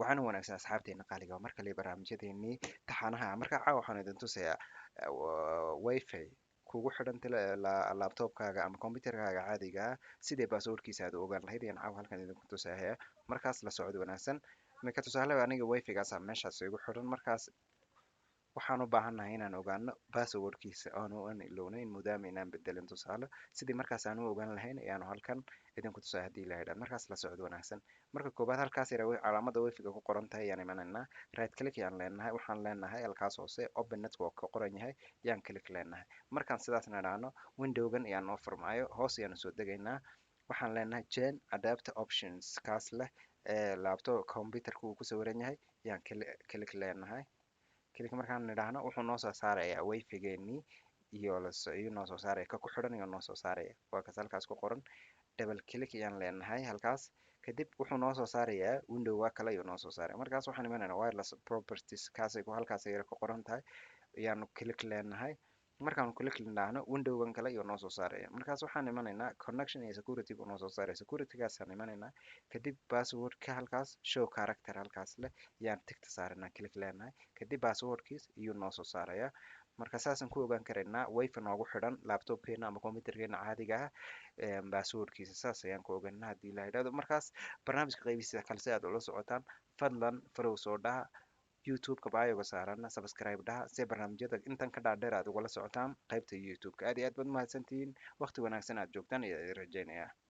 Waxaana wanaagsan, asxaabteena qaaliga, mar kale barnaamijyadeenii taxanaha. Marka caawa waxaan idin tusayaa WiFi kugu xidhan laptopkaaga ama computerkaaga caadiga ah, sidee passwordkiisa aad u ogaan lahayd ayaan caawa halkan idinku tusaya. Markaas la socod wanaagsan. Marka tusaale, aniga WiFigaasa meeshaas igu xidhan. Markaas waxaan u baahannahay inaan ogaano passwordkiisa aanu aan ilownayn maadaama inaan bedelin. Tusaale, sidii markaas aan u ogaan lahayn ayaanu halkan idinku tusaya haddii la yidhahdo. Markaas la socod wanaagsan. Marka koobaad, halkaas yara calaamada WiFiga ku qoran tahay ayaan imanaynaa. Right click ayaan leenahay. Waxaan leenahay halkaas hoose "open network" ka qoran yahay ayaan click leenahay. Markaan sidaas nidhaahno, windowgan ayaan noo furmaayo. Hoos ayaanu soo degaynaa. Waxaan leenahay "change adapter options" kaas leh ee laptop computerka uu ku sawiran yahay ayaan click leenahay. Click markaan nidhaahno, wuxuu noo soo saarayaa WiFigeenii iyo iyuu noo soo saaraya, ka ku xidhan iyo noo soo saaraya. Waa kaas halkaas ku qoran. Double click ayaan leenahay halkaas. Kadib wuxuu noo soo saarayaa windowga kale ayuu noo soo saaraya. Markaas waxaan imanaynaa "wireless properties" kaasay halkaas yara ku qoran tahay ayaanu click leenahay. Markaanu click nidhaahno, windowgan kale ayuu noo soo saaraya. Markaas waxaan imanaynaa "connection" iyo "security" buu noo soo saaraya. Securitygaasaan imanaynaa. Kadib passwordka halkaas "show character" halkaas leh ayaan tickta saaranaa, click leenahay. Kadib passwordkiis iyuu noo soo saaraya. Marka saasaan ku ogaan karaynaa WiFi noogu xidhan laptopkeena ama computerkeena caadiga ah passwordkiisa. Saas ayaan ku ogaanaa haddii la yidhahdo. Markaas barnaamijka qaybihiisa kale si aad ula socotaan, fadlan follow soo dhaha YouTube-ka, bioga saarana subscribe dhaha, si barnaamijyada intan ka dhaadheer aad ugala socotaan qaybta YouTube-ka. Aad iyo aad baad mahadsantihiin. Waqti wanaagsan aad joogtaan ayaa idin rajaynayaa.